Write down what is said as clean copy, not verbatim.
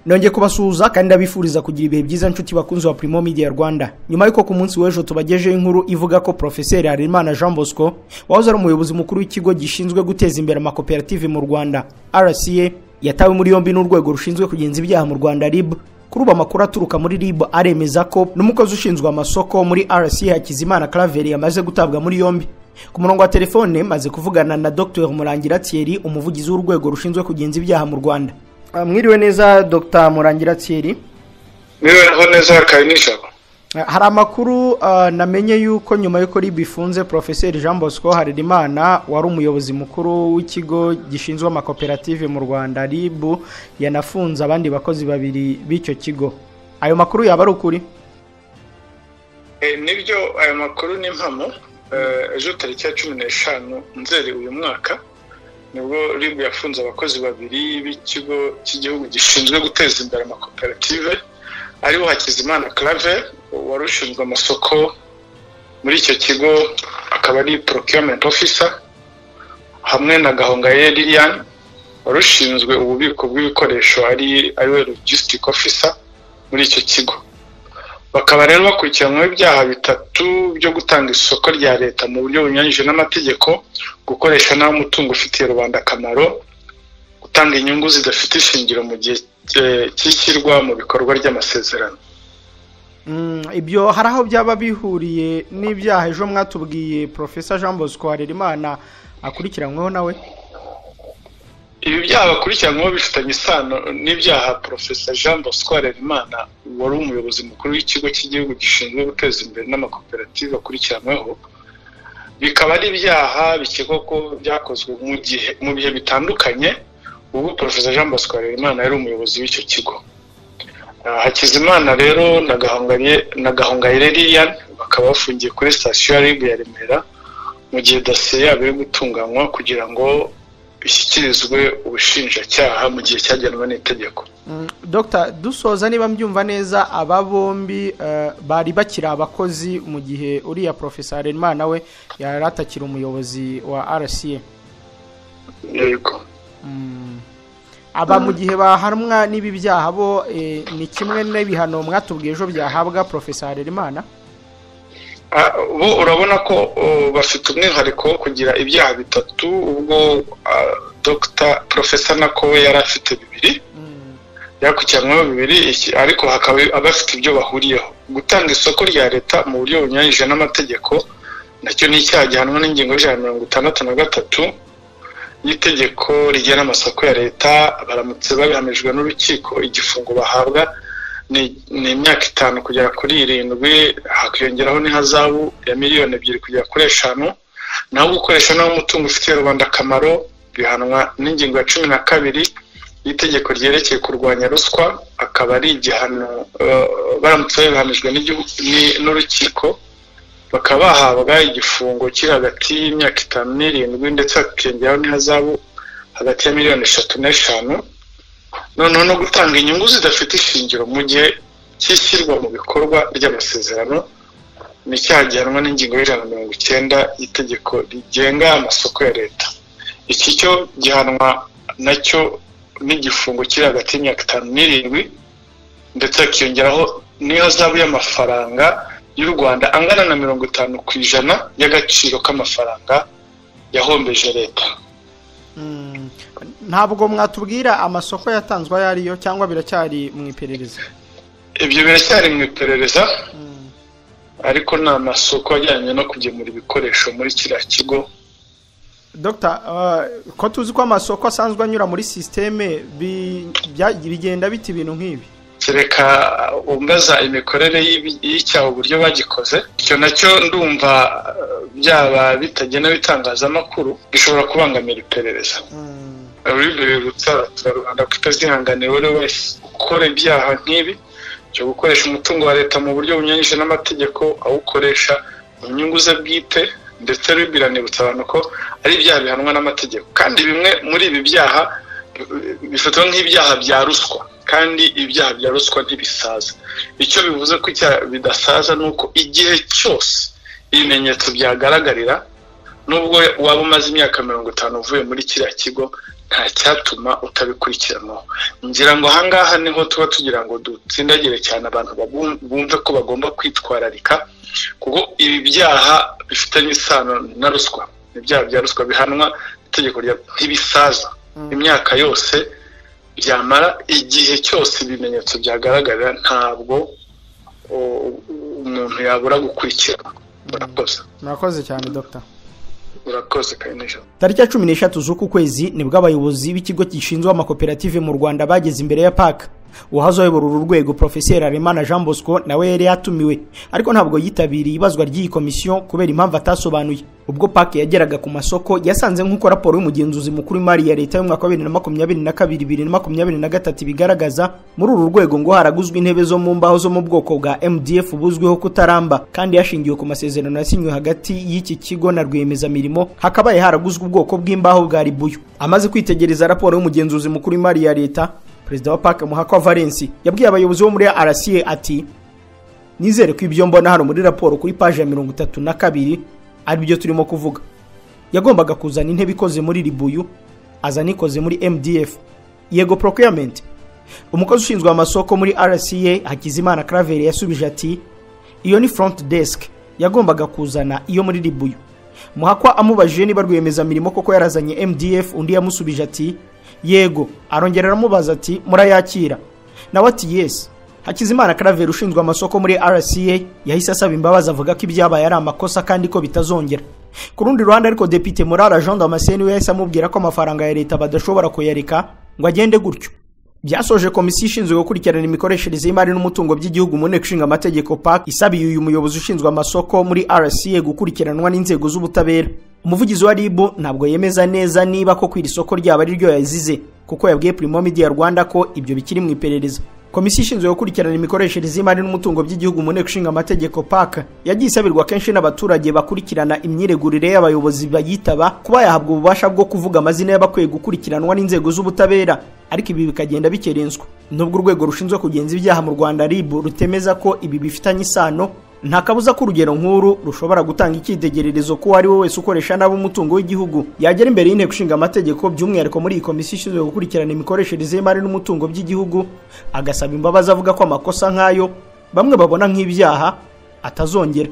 Nongeye kubasuhuza kandi ndabifuriza kugira ibihe byiza, nshuti bakunzi wa Primo Media Rwanda. Nyuma y'uko ku munsi w'ejo tubagejeho inkuru ivuga ko Professeur Harerimana Jean Bosco, wahoze ari umuyobozi mukuru w'ikigo gishinzwe guteza imbere amakoperative mu Rwanda RCA, yatawe muri yombi n'urwego rushinzwe kugenza ibyaha mu Rwanda RIB. Kuri ubu amakuru aturuka muri RIB aremeza ko n'umukozi ushinzwe amasoko muri RCA, Hakizimana Claver, yamaze gutabwa muri yombi. Ku murongo wa telefone maze kuvugana na Dr Murangira Thierry, umuvugizi w'urwego rushinzwe kugenza ibyaha mu Rwanda. Mwiriwe neza, Dr Murangira Thierry? Mwiriwe neza, Karinijabo. Hari amakuru namenye yuko nyuma y'uko RIB ifunze Professeur Jean Bosco Harerimana, wari umuyobozi mukuru w'ikigo gishinzwe amakoperative mu Rwanda RIB, yanafunze abandi bakozi babiri b'icyo kigo. Ayo makuru yaba ari ukuri? Nibyo, ayo makuru ni impamo. Ejo tariki ya 15 Nzeri uyu mwaka nibwo RIB yafunze abakozi babiri b'ikigo cy'igihugu gishinzwe guteza imbere amakoperative, aribo Hakizimana Claver wari ushinzwe amasoko muri icyo kigo, akaba ari procurement officer, hamwe na Gahongayire Liliane wari ushinzwe ububiko bw'ibikoresho, ari ariwe logistic officer muri icyo kigo. Bakaba rero bakurikiranyweho ibyaha bitatu byo gutanga isoko rya leta mu buryo bunyuranyije n'amategeko, gukoresha nabi umutungo ufitiye rubanda akamaro, gutanga inyungu zidafite ishingiro mu gihe cy'ishyirwa mu bikorwa ry'amasezerano. Ibyo hari aho byaba bihuriye n'ibyaha ejo mwatubwiye Professor Jean Bosco Harerimana akurikiranyweho nawe? Ibi byaha bakurikiranyweho bifitanye isano n'ibyaha Professor Jean Bosco Harerimana, wari umuyobozi mukuru w'ikigo cy'igihugu gishinzwe guteza imbere n'amakoperative, akurikiranyweho, bikaba ari ibyaha bikekwa ko byakozwe mu gihe mu bihe bitandukanye ubwo Professor Jean Bosco Harerimana yari umuyobozi w'icyo kigo. Hakizimana rero na Gahongayire Liliane bakaba bafungiye kuri sitasiyo ya RIB ya Remera mu gihe dosiye yabo iri gutunganywa kugira ngo ishyikirizwe ubushinjacyaha mu gihe cyagenwe n'itegeko. Dr, dusoza, niba mbyumva neza, aba bombi bari bakiri abakozi mu gihe uriya Professor Harerimana we yari atakiri umuyobozi wa RCA? Yego. Aba mu gihe bahanwa n'ibi byaha bo ni kimwe n'ibihano mwatubwiye ejo byahabwa Professor Harerimana? Bo urabona ko bafite umwihariko wo kugira ibyaha bitatu, ubwo Dr Professor nako we yari afite bibiri, yakurikiranyweho bibiri, ariko hakaba abafite ibyo bahuriyeho. Gutanga isoko rya leta mu buryo bunyuranyije n'amategeko nacyo ni icyaha gihanwa n'ingingo ya 163 y'itegeko rigena amasoko ya leta. Baramutse babihamijwe n'urukiko, igifungo bahabwa ni imyaka 5 kugera kuri 7, hakiyongeraho n'ihazabu ya miliyoni 2 kugera kuri 5. Naho gukoresha naho umutungo ufitiye rubanda akamaro bihanwa n'ingingo ya 12 y'itegeko ryerekeye kurwanya ruswa, akaba ari igihano baramutse babihamijwe n'urukiko bakaba bahabwa igifungo kiri hagati y'imyaka 5 n'7, ndetse hakiyongeraho n'ihazabu hagati ya miliyoni 3 n'5. Noneho no gutanga inyungu zidafite ishingiro mu gihe cy'ishyirwa mu bikorwa ry'amasezerano ni icyaha gihanwa n'ingingo ya 190 y'itegeko rigenga amasoko ya leta. Iki cyo gihanwa nacyo n'igifungo kiri hagati y'imyaka 5 n'7, ndetse hakiyongeraho n'ihazabu y'amafaranga y'u Rwanda angana na 50% y'agaciro k'amafaranga yahombeje leta. Ntabwo mwatubwira amasoko yatanzwe ayo ariyo, cyangwa biracyari mu iperereza? Ibyo biracyari mu iperereza, ariko ni amasoko ajyanye no kugemura ibikoresho muri kiriya kigo. Dr, ko tuzi ko amasoko asanzwe anyura muri système, bigenda bita ibintu nk'ibi? Kereka umbaza imikorere y'icyaha, uburyo bagikoze. Icyo nacyo ndumva byaba bitagenewe itangazamakuru, bishobora kubangamira iperereza. RIB bibutsa abaturarwanda ko itazihanganira uwo wese ukora ibyaha nk'ibi byo gukoresha umutungo wa leta mu buryo bunyuranyije n'amategeko, awukoresha mu nyungu ze bwite. Ndetse RIB iranibutsa abantu ko ari ibyaha bihanwa n'amategeko, kandi bimwe muri ibi byaha bifatwa nk'ibyaha bya ruswa, kandi ibyaha bya ruswa ntibisaza. Icyo bivuze ko icyaha bidasaza ni uko igihe cyose ibimenyetso byagaragarira, nubwo waba umaze imyaka 50 uvuye muri kiriya kigo, Nta cyatuma utabikurikiranwaho. Ngira ngo ahangaha niho tuba tugira ngo dutsindagire cyane abantu bumve ko bagomba kwitwararika, kuko ibi byaha bifitanye isano na ruswa, ibyaha bya ruswa bihanwa itegeko ntibisaza imyaka yose byamara, igihe cyose ibimenyetso byagaragarira ntabwo umuntu yabura gukurikirana. Murakoze. Murakoze cyane Dr. Urakoze kandi. Tariki ya 13 z'uku kwezi nibwo abayobozi b'ikigo gishinzwe amakoperative mu Rwanda bageze imbere ya PAC. Uwahoze ayobora uru rwego Professeur Harerimana Jean Bosco nawe yari yatumiwe, ariko ntabwo yitabiriye ibazwa ry'iyi komisiyo kubera impamvu atasobanuye. Ubwo PAC yageraga ku masoko yasanze nk'uko raporo y'umugenzuzi mukuru w'imari ya leta y'umwaka wa 2022 2023 bigaragaza, muri uru rwego ngo haraguzwe intebe zo mu mbaho zo mu bwoko bwa MDF buzwiho kutaramba, kandi yashingiwe ku masezerano yasinywe hagati y'iki kigo na rwiyemezamirimo, hakabaye haraguzwe ubwoko bw'imbaho bwa ribuyu. Amaze kwitegereza raporo y'umugenzuzi mukuru w'imari ya leta, Perezida wa PAC Muhakwa Valens yabwiye abayobozi bo muri RCA ati: "Nizere ko ibyo mbona hano muri raporo kuri page ya 32 ari byo turimo kuvuga. Yagombaga kuzana intebe ikoze muri ribuyu, azana ikoze muri MDF. Yego procurement." Umukozi ushinzwe amasoko muri RCA Hakizimana Claver yasubije ati: "Iyo ni front desk, yagombaga kuzana iyo muri ribuyu." Muhakwa amubajije niba rwiyemezamirimo koko yarazanye MDF, undi yamusubije ati: "Yego." Arongera aramubaza ati: "Murayakira?" Nawe ati: "Yes." Hakizimana Claver ushinzwe amasoko muri RCA yahise asaba imbabazi avuga ko ibyabaye ari amakosa kandi ko bitazongera. Ku rundi ruhande ariko Depite Murara Jean Damascene we yahise amubwira ko amafaranga ya leta badashobora kuyareka ngo agende gutyo. Byasoje komisiyo ishinzwe gukurikirana imikoreshereze y'imari n'umutungo by'igihugu mu nteko ishinga amategeko PAC isabiye uyu muyobozi ushinzwe amasoko muri RCA gukurikiranwa n'inzego z'ubutabera. Umuvugizi wa RIB ntabwo yemeza neza niba ko iri soko ryaba ari ryo yazize, kuko yabwiye Primo Media Rwanda ko ibyo bikiri mu iperereza. Komisiyo ishinzwe gukurikirana imikoreshereze y'imari n'umutungo by'igihugu mu nteko ishinga amategeko PAC yagiye isabirwa kenshi n'abaturage bakurikirana imyiregurire y'abayobozi bayitaba kuba yahabwa ububasha bwo kuvuga amazina y'abakwiye gukurikiranwa n'inzego z'ubutabera, ariko ibi bikagenda bikerenswa. Nubwo urwego rushinzwe kugenza ibyaha mu Rwanda RIB rutemeza ko ibi bifitanye isano, nta kabuza ko urugero nk'uru rushobora gutanga icyitegererezo ko uwo ari we wese ukoresha nabi umutungo w'igihugu yagera imbere y'inteko ishinga amategeko, by'umwihariko muri iyi komisiyo ishinzwe gukurikirana imikoreshereze y'imari n'umutungo by'igihugu, agasaba imbabazi avuga ko amakosa nk'ayo bamwe babona nk'ibyaha atazongera.